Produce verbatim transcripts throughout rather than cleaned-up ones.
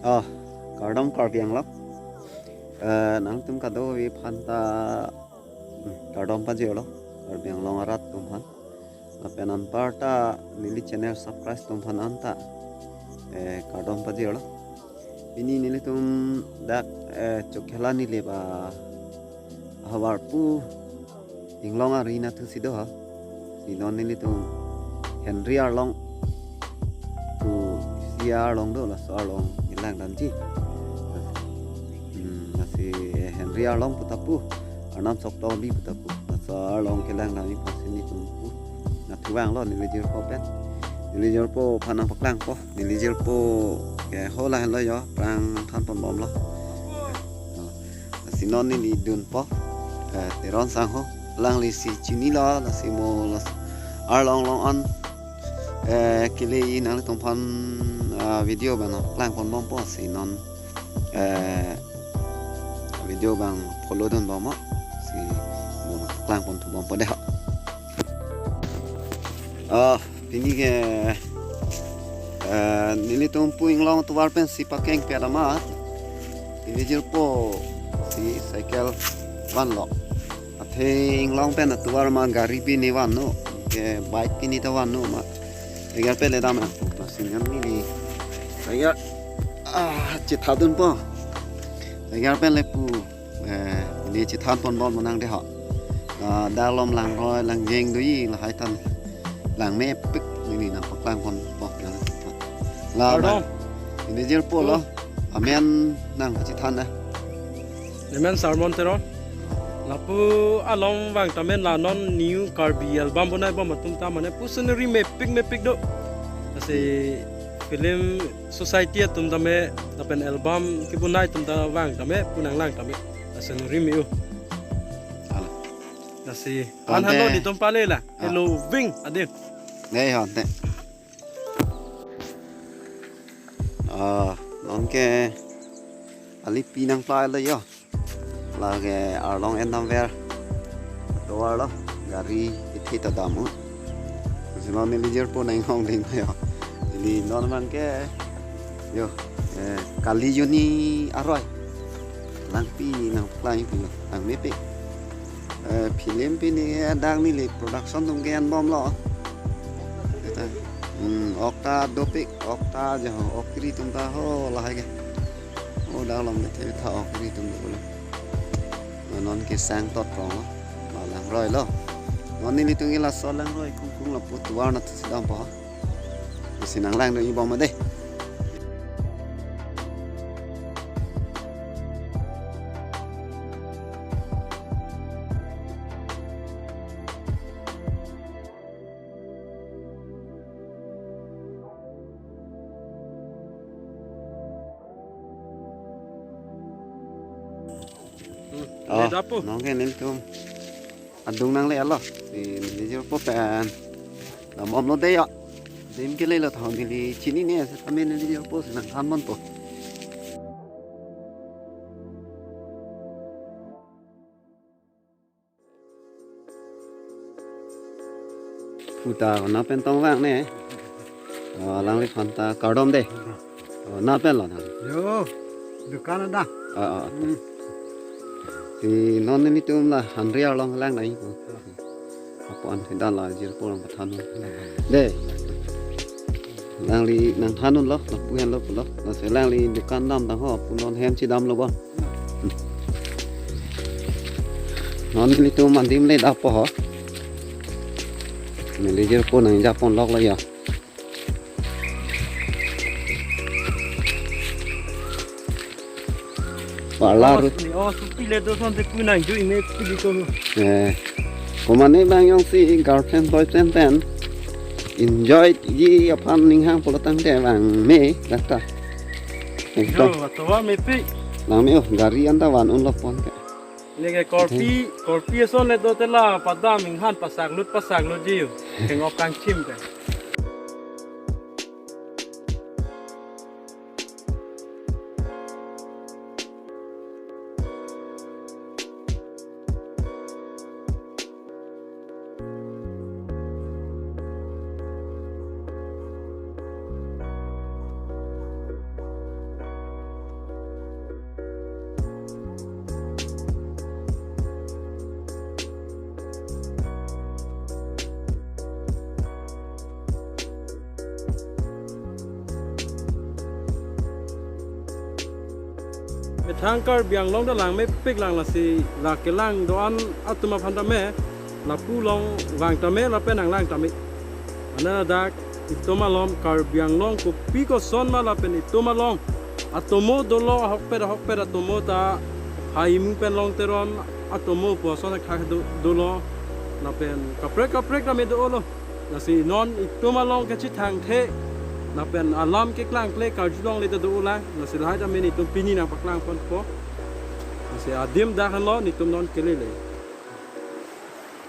Oh, kardom Karbi Anglong. Eh, nangtum kadokave aphan ta, hmm, kardom pajirlo Karbi Anglong arat atum aphan. Lapen anparta neli channel subscribe atum aphan anta, eh, kardom pajirlo. Pini nelitum dak, eh, Chokhela neli ba havar pu inglong ari nathu si do ha. Si non nelitum Henry arlong pu isi arlong do, laso arlong kelang damji. Hmm, lasi Henry arlong pu ta pu, Arnam Soktobi pu ta pu. Laso arlong kelang damji aphansi nelitum pu nathu vanglo neli jirpo pen. Neli jirpo aphan nangpaklangpo. Neli jirpo ke ho lahelo jo, aphrang than ponbomlo. Oh. Lasi non neli dunpo, eh, Teron sangho, alangli si chinilo, lasi mo las arlong along an, eh, kele-i nanglitum aphan, ah, video abang nangpaklang ponbompo, si non, eh, video abang follow dunbomlo, si mo nangpaklang ponthu bompo dei ho. Ah, pini ke, eh, nelitum pu inglong atovar pensi pakeng pet amat, neli jirpo si cycle vanlo. Athe inglong pen atovar ma gari pine vannon, ke bike pine ta vannon ma. Cycle pen le dam nangpo, lasi neli cycle, ah, chethadunpo. Cycle pen le pu, eh, ne chethan ponbomlo nang dei ho. Ah, dak along langroi langjeng do-i, lahai than langmepik, neli nangpaklang ponpo. La Pardon. Neli jirpo lo. Amen nangpachethan na. Amen Sermon Teron. Lapu along vang tame la non new Karbi album bonaibom atum ta mane pu scenery mepik mepik do. Lasi film society atum tame lapen album kebonai atum ta vang tame pu nanglang tame la scenery me-o. Hala. Lasi Ante. An halo nelitum pale la. Ah. Hello Wing adin. Dei ho ante. Ah, non ke alipi nangpla lo jo. Lake arlong en damver atovar lo, gari ithi ta dam-o. Lasi non neli jirpo nang-inghong ding jo. Neli non abang ke jo, eh, kali juni aroi. Langpi nangpaklang pu jo, langmepik. Eh, film pini adang neli production atum ke-enbomlo. Kita, hmm, ok ta dopik, ok ta jo, ok kiri atum ta ho lahai ke. Oh, dak along ke tha ok kiri atum dopiklo. Non ke sang tot rong lo. Ma langroi lo. Non nelitum ke laso langroi kungkung lapu atovar nathu si dampo. Lasi nanglang do-i bom dei. Hmm, oh, ini dapur. Non ke nelitum adung nangle-etlo. Si neli jirpo pen dam-omlo dei jo. Dim kele lo tha neli chinine, setame neli jirpo si nangthan ponpo. Puta kona pen tong vang ne. Oh, alangliphan ta kardom dei. Oh, na pen lo na. Jo, dukan ada. Ah, ah. Hmm. Si non nelitum la Henry arlong lang nai. Apo an heda la jirpo nangpathan. Dei. Alangli nangthan-unlo, lapu henlo pulo. Lasi alangli dukan damtang ho, pu non hem chedamlo bon. Non nelitum adim le dapo ho. Neli jirpo nangja ponlok lo jo. Parlar. Oh, ni, oh, supi le do son te kui nang ju ine pili ko. Eh. Komane bang jongsi girlfriend boyfriend pen enjoy-ji aphan ninghang pulo tangte vang me dak ta. Ekdom. Jo, atovar mepik. Nang me, oh, gari anta van-unlo pon ke. Neke korpi, korpi ason le do te la padam inghan pasaklut pasaklut ji jo. Kengok kangchim ke. Methang Karbi Anglong ta langmepik lang, lasi la kelang do-an atum aphan tame, lapu along vang tame, lapen nanglang tame. Mane dak itum along Karbi Anglong kopi koson ma lapen itum along atomo dolo, ahokpet ahokpet atomo ta Haimu pen Long Teron atomo pu ason thakthak do, dolo. Lapen kaprek kaprek tame dolo. Lasi non itum along kachethangthe lapen alam keklangkle karjulongle ta dolang. Lasi lahai tame itum pini nangpaklangponpo. Lasi adim dak henlo, itum non kelele.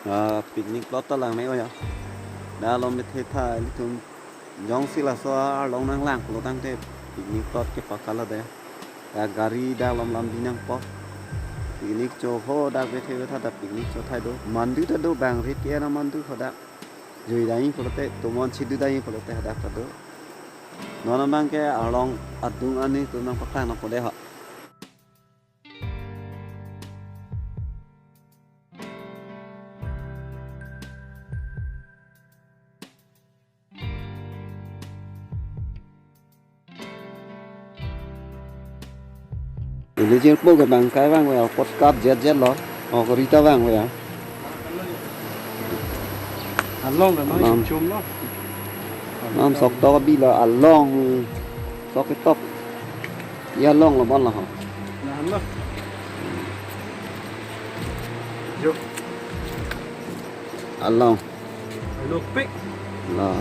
Ah, picnic plot ta lang me-o ya. Dak along methe tha ilitum jongsi laso arlong nanglang pulo tangte picnic plot ke pakala de. Dak gari dak along lam di nangpo. Picnic cho ho, dak bethe betha dak picnic cho thai do. Mandu ta do, bang rit ke na mandu ho dak. Jui dai pulote, tomon chidu dai pulote hadak ta do. Non abang ke arlong adung ani itum nangpaklang nangpo de ho. Neli jirpo ke bang kai vangve, apot kap jet jet lo. O, kori ta vangve ya. Along ke Nam. Chum lo. Nam sok tok abi lo, along sok tok. Ya, along lo bon lo ho. Nah, lo. Jo. Along. Lupik. Lo.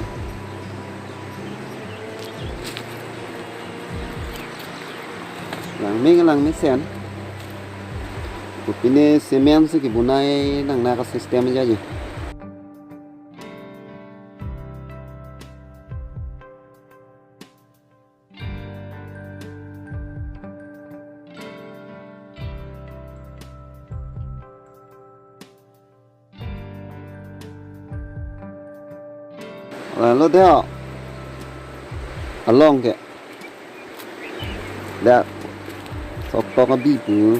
Langming langmesen. Kopine cement si kebonai nang na ka system aja ji. Lahenlo de ho. Along ke. Dak sok tok abi pu.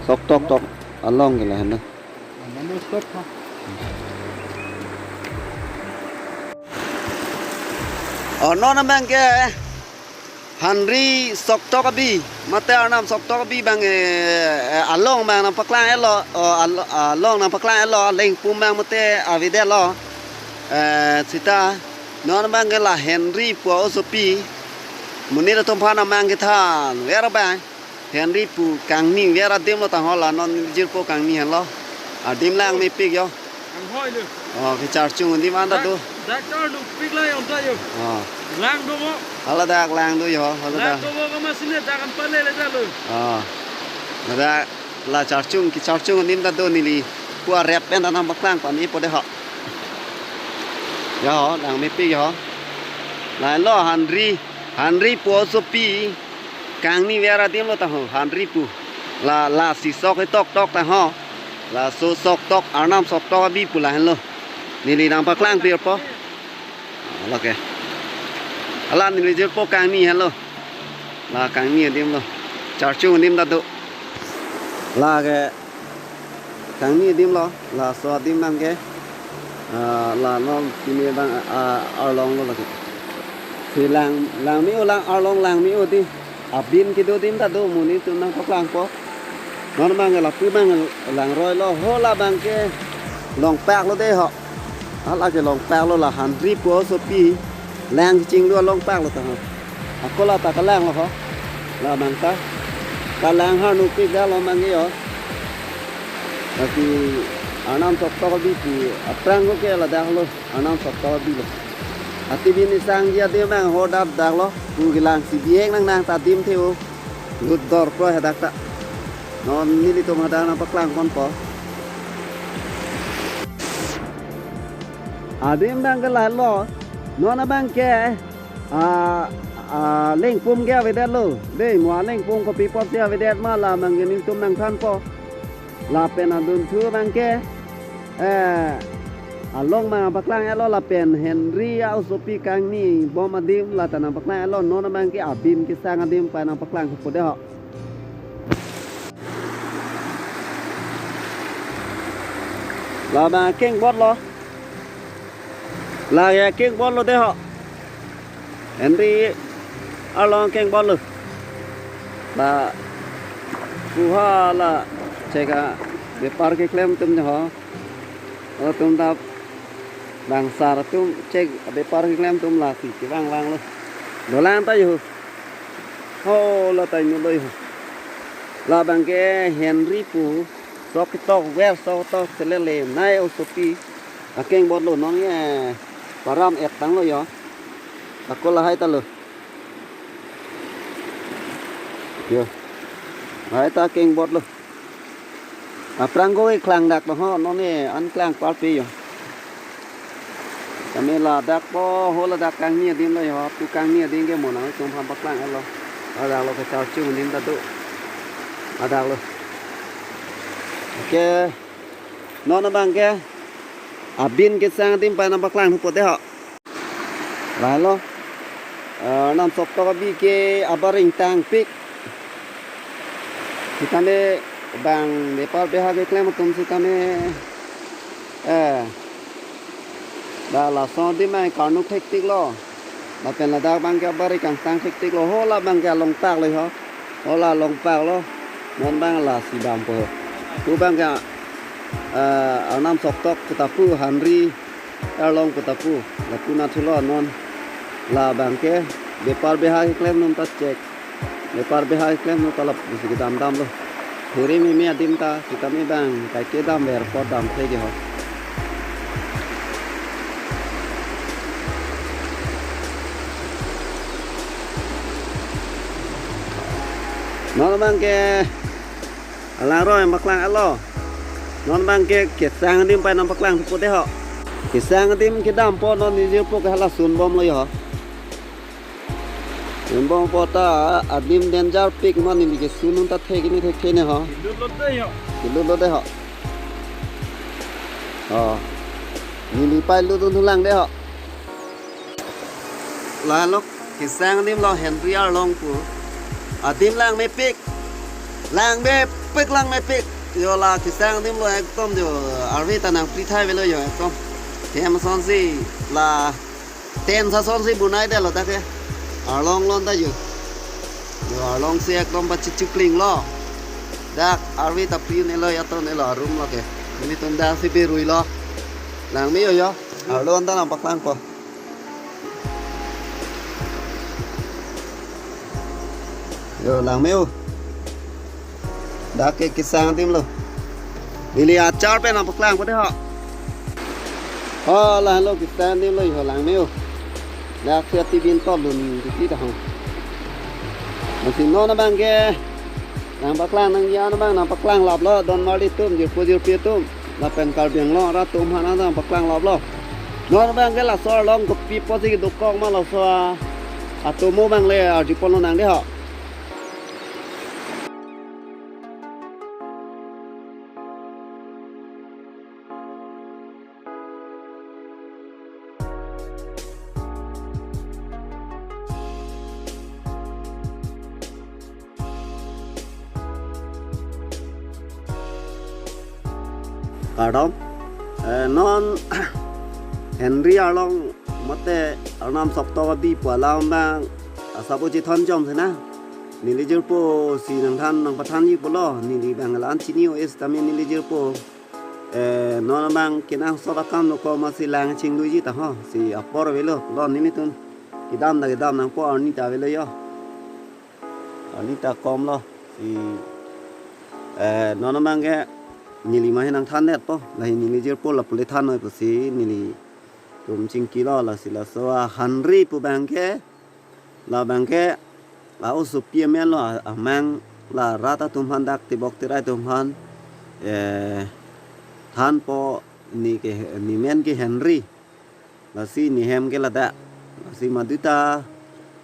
Sok tok tok along ke lahenlo. Mane stop ha. Oh, non abang ke Henry sok tok abi, mate Arnam sok tok abi abang, eh, eh, along abang nangpaklang-etlo, oh, al-, along nangpaklang-etlo, Lengpum abang mate avedetlo, eh, seta, non abang ke la Henry pu osopi, monit atum aphan nangmang kethan ver abang, Henry pu kangni ver adim lo tangho, la non jirpo kangni henlo. Adim langmepik yo. Anghoi lo. Oh, kecharchung adim anta do. Dak, dak ta lupik la yong ta yo. Oh. Lang do mo. Hala dak lang do yo, hala dak. Lang do mo kama sine dak an pale le ta lo. Oh. Dak la charchung, kecharchung adim ta do neli. Pu arep pen ta nangpaklang pan-ipo de ho. Yo, langmepik yo. Lahenlo Henry, Henry pu osopi. Kangni ver adim lo tangho, Henry pu. La, lasi sok tok tok tangho. Laso sok tok, Arnam sok tok abi pu lahenlo. Neli nangpaklang pirpo. Lake. Hala neli jirpo kangni henlo. La kangni adim lo. Charchung adim ta do. Lake. Kangni adim lo, laso adim abang ke, ah, la non pine abang, ah, arlong lo lake. Si lang, langme-o lang arlong langme-o di. Abin kedo adim ta do, monit atum nangpaklangpo. Non abang ke lapu abang langroi lo, ho labang ke longpak lo de ho. Hala ke longpak lo, la Henry pu osopi. Lang kechinglu along pak lo ta ho. Ako la ta kalang lo ho. Labang ta. Kalang harnu pik da lo abang ke yo. Tapi Arnam sok tok abi pu aphrang ko ke ladak lo. Arnam sok tok abi lo. Ati bini sangji adim abang ho dap dak lo. Pu kelang si bihek nang nang ta adim the-o. Lut dor pro hadak ta. Non nelitum hadak nangpaklangponpo. Adim abang ke lahenlo. Non abang ke, ah, ah, Lengpum ke avedetlo. Dei, mo Lengpum kopi apotsi avedet ma la abang ke nelitum nangthanpo. Lapen adunthu abang ke, eh, along abang paklang-etlo lapen Henry a-osopi kangnibom adim la ta nangpaklang-etlo, non abang ke abin kesang adim pa nangpaklangpo de ho. La abang akeng bot lo. La ya akeng bot lo de ho. Henry arlong akeng bot lo. La puha la chek abepar keklem atum ho. Atum ta bang sar atum chek abepar keklem atum lasi kevang vanglo. Dolang ta jo. Ho la ta inut lo jo. Labang ke Henry pu sok ketok ver sok tok selele nai osopi. Akeng botlo non ye param et tanglo jo. Ako lahai ta lo. Jo. Lahai ta akeng botlo. Aphrang ko klang dak lo ho, non ne an klang parpe jo. Kami ladak po ho ladak kangni adim lo jo, tu kangni adim ke mo nangtum aphan paklang lo. Ladak lo kechar chung adim ta do. Ladak lo. Oke. Non abang ke abin kesang adim pai nangpaklang thupo te ho. Lahelo. Eh, Arnam sok tok abi ke abaring tangpik. Sitame bang bepar beha keklem atum sitame, eh, da lason adim mai karnuk thektik lo. Lapen ladak abang ke abaring kangtang thektik lo. Ho labang ke along tak lo ho. Ho la along pak lo. Non abang lasi dampo. Pu abang ke, eh, Arnam sok tok pu ta pu Henry Arlong pu ta pu, lapu nathu lo non. Labang ke bepar beha keklem atum ta chek. Bepar beha keklem atum ta lapusi kedam damlo. Huri mimi adim ta sitame bang kaike dam ver apot damthe ke ho. Non abang ke alang roi paklang lo. Non abang ke kesang adim pai nangpaklang thupo te ho. Kesang adim kedampo non nijirpo ke hala sunbomlo jo. Sunbompo ta adim danger pik non neli kesun un ta thek ni thekthe ne ho. Kelut lo de ho. Kelut lo de ho. Ho. Neli pai lut un thulang de ho. Lahelo kesang adim lo Henry Arlong pu. Adim langmepik. Langmepik, langmepik. Jo la kesang adim lo ekdom jo arve ta nangpri thai avelo jo ekdom. Hem asonsi la tent asonsi bunai detlo dak ke. Arlong lon ta jo. Jo arlong si ekdom pachichukling lo. Dak arve ta pri un-elo, aton un-elo arum lo ke. Nelitum dak si berui lo. Langme jo jo. Arlong ta nangpaklangpo. Jo langme o. Dak ke kesang adim lo. Neli achar pen nangpaklangpo de ho. Ho lahelo kesang adim lo jo langme o. Dak si ati bin tolun titi ta ho. Masi non abang ke nangpaklang nangji an abang nangpaklang laplo don marli atum jirpo jirpi atum. Lapen Karbi Anglong arat atum aphan nangpaklang laplo. Non abang ke laso arlong kopi apotsi kedokok ma laso a, atomo abang le arjupon lonang de ho. Kardom. Eh, non Henry Arlong mate Arnam sok tok abi pu alam abang asap o chethon jom si na. Neli jirpo si nangthan nangpathanji pulo, neli abang la-an chini o, sitame neli jirpo. Eh, non abang kenangsot akam lo ko masi lang chingluiji ta ho, si apor avelo, lo nelitum kedam ta kedam nangpo, arni ta avelo jo. Arni ta kom lo, si, eh, non abang ke neli mahin nangthan detpo, lahei neli jirpo lapu le thannoi pusi nelitum chingkilo, lasi laso a Henry pu abang ke, labang ke, a osopi amen lo, a-, amang la rat atum aphan dak tebok terai atum aphan, eh, thanpo, ne ke, ne men ke Henry. Lasi ne hem ke ladak. Lasi madu ta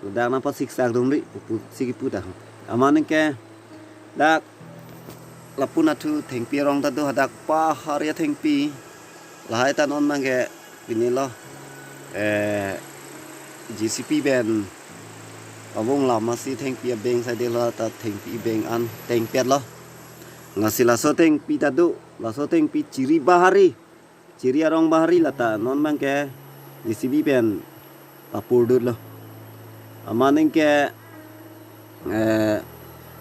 ladak nangpasiksak dunri, pusi kipu ta. Amat anke dak lapu nathu thengpi arong ta do, hadak pahari athengpi. Lahai ta non abang ke pini lo, eh, J C B pen pavung lam masi thengpi abeng saidelo ta thengpi abeng an thengpet lo. Lasi laso thengpi ta do, laso thengpi chiri bahari. Chiri arong bahari lata non abang ke J C B pen papur dut lo. Amat anke, eh,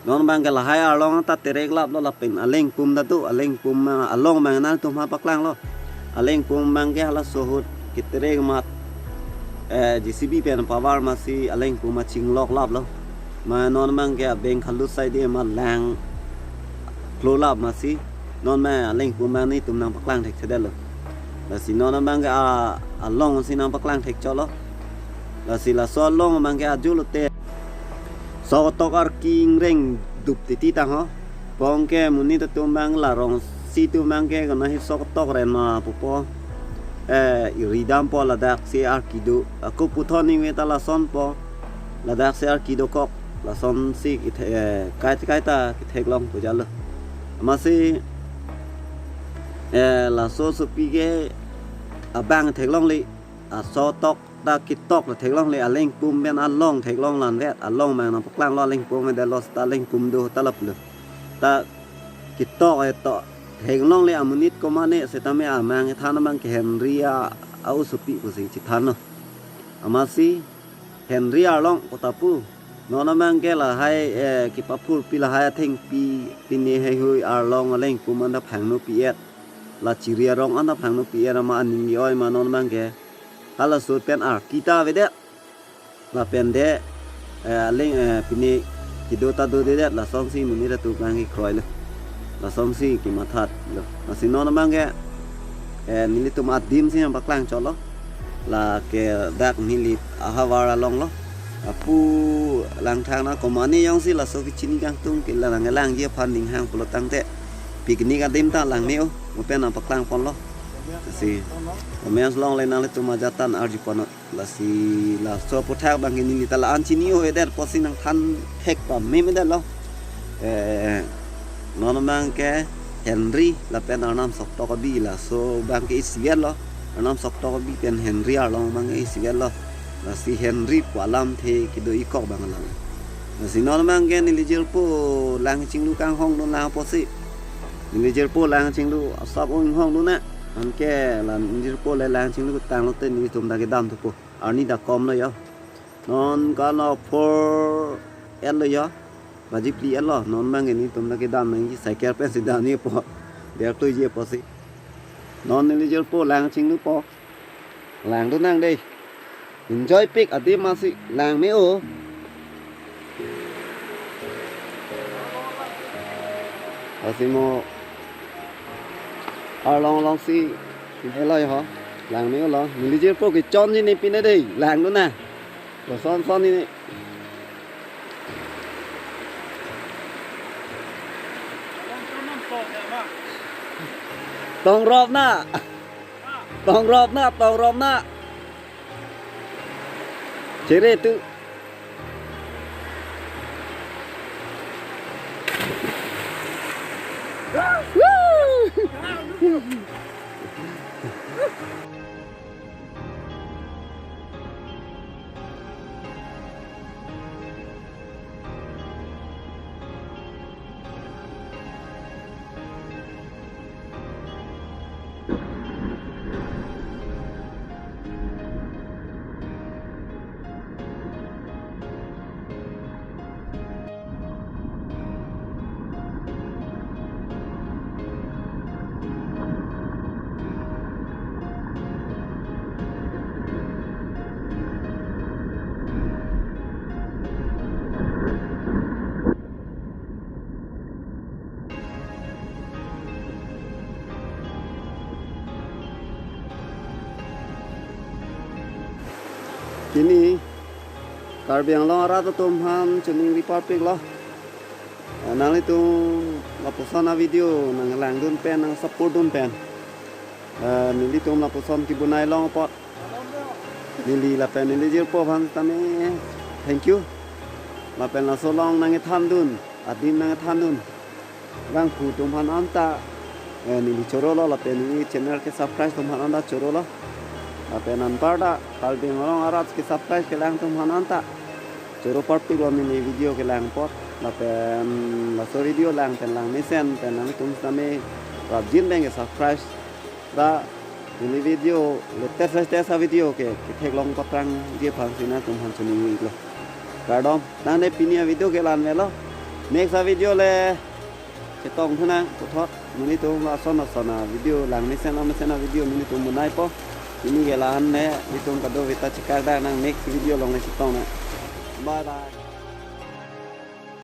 Non abang ke lahai arlong ta terek laplo lapen alengpum ta do, alengpum, ah, along abang nangtum aphan paklanglo. Alengpum abang ke halaso ahut keterek amat, eh, J C B pen pavar amatsi alengpum achinglok laplo. Ma non abang ke abeng khalut saide amat lang klo lap amatsi. Non ma alengpum abang nelitum nangpaklang thekthedetlo. Lasi non abang ke, ah, along si nangpaklang thekchotlo. Lasi laso along abang ke ajo lote sok tok arki ingreng dup titi tang ho. Pong ke monit atum abang la rongsi atum abang ke kona hi sok tok ren ma pupo. Eh, iri dampo ladak si arki do. Ako puthot ningve ta lasonpo. Ladak si arki dokok. Lasonsi kethe-, eh, kai kaita ketheklong pujalo. Amatsi, eh, laso asopi ke abang theklongle. Asok tok ta ketok ta theklongle, alengpum pen along theklong lanvet, along abang nangpaklanglo, alengpum pen detlo seta alengpum do ta laplo. Ta ketok eto theklongle amonit komane setame amang kethan abang ke Henry a, a-osopi pusi chethanlo. Amatsi Henry arlong kota pu. Non abang ke lahai, eh, kepaphurpi lahai athengpi pine heihui arlong alengpum anta phangno pi-et. La chiri arong anta phangno pi-et amat aning ke-oi ma non abang ke. Halaso pen arki ta avedet. Lapen de, eh, aleng, eh, pine kedo ta dodedet lasonsi monit atum abang kekroilo. Lasonsi kemathatlo. Lasi non abang ke, eh, nelitum adim si nangpaklangchotlo. La ke dak neli ahavar alonglo. Apu Langthang na komane jongsi laso kechini kangtung ke la nangkelangji aphan ninghang pulo tangte picnic adim ta langme-o, mo pen nangpaklangponlo. Si comments along le nanglitum ajat ta arjuponnon. Lasi laso aputhak abang ke neli ta la-an chini-o-edet apotsi nangthan thek pamemedetlo. Eh, non abang ke Henry lapen Arnam Soktok abi, laso abang ke isivetlo. Arnam Soktok abi pen Henry arlong abang ke isivetlo. Lasi Henry pu alamthe kedo-ikok abang lang. Lasi non abang ke neli jirpo lang chinglu kanghongdun lang apotsi, neli jirpo lang chinglu asap inghongdun na. Anke la neli jirpo le lang chinglu tanglote nelitum ta kedam thupo. Arni ta komlo jo. Non kano four-et lo jo. Baji phli-et lo. Non abang ke nelitum ta kedam nangji, cycle pensi damji apot. Derkluiji apotsi. Non neli jirpo lang chinglupo. Langdun nang dei. Enjoypik adim amatsi langme-o. Lasi mo arlong alongsi heloi ho. Langme-olo. Neli jirpo kechonji ne pine dei. Langdun na. Lason son ne. Tongrop na. Tongrop na, tongrop na. Chere tu. Pini Karbi Anglong arat atum aphan choningri parpiklo. Eh, nanglitum lapuson avideo nanglangdun pen, nangsupport dun pen, eh, nelitum lapuson kebonai long apot neli lapen neli jirpo aphan tame thank you. Lapen laso along nangkethandun, adim nangkethandun abangphu atum aphan anta, eh, neli chorolo lapen neli channel ke subscribe atum aphan anta chorolo. Lapen anparta Karbi Anglong arat ke subscribe kelang atum aphan anta choro parpiklo neli video kelang apot. Lapen laso video lang pen langmesen pen nangtum tame rapjin pen ke subscribe ta neli video latest latest avideo ke ketheklong paprangji aphansi nangtum aphan choningrilo. Kardom, tangte pini avideo ke la-an avelo. Next a video le chetong thu nang puthot, monit atum lason lason a video lang mesen lang mesen a video monit atum bonai po. Pini ke la-an le, ilitum kadokave ta chekar dang nang, next video along le chetong nang. Bye bye.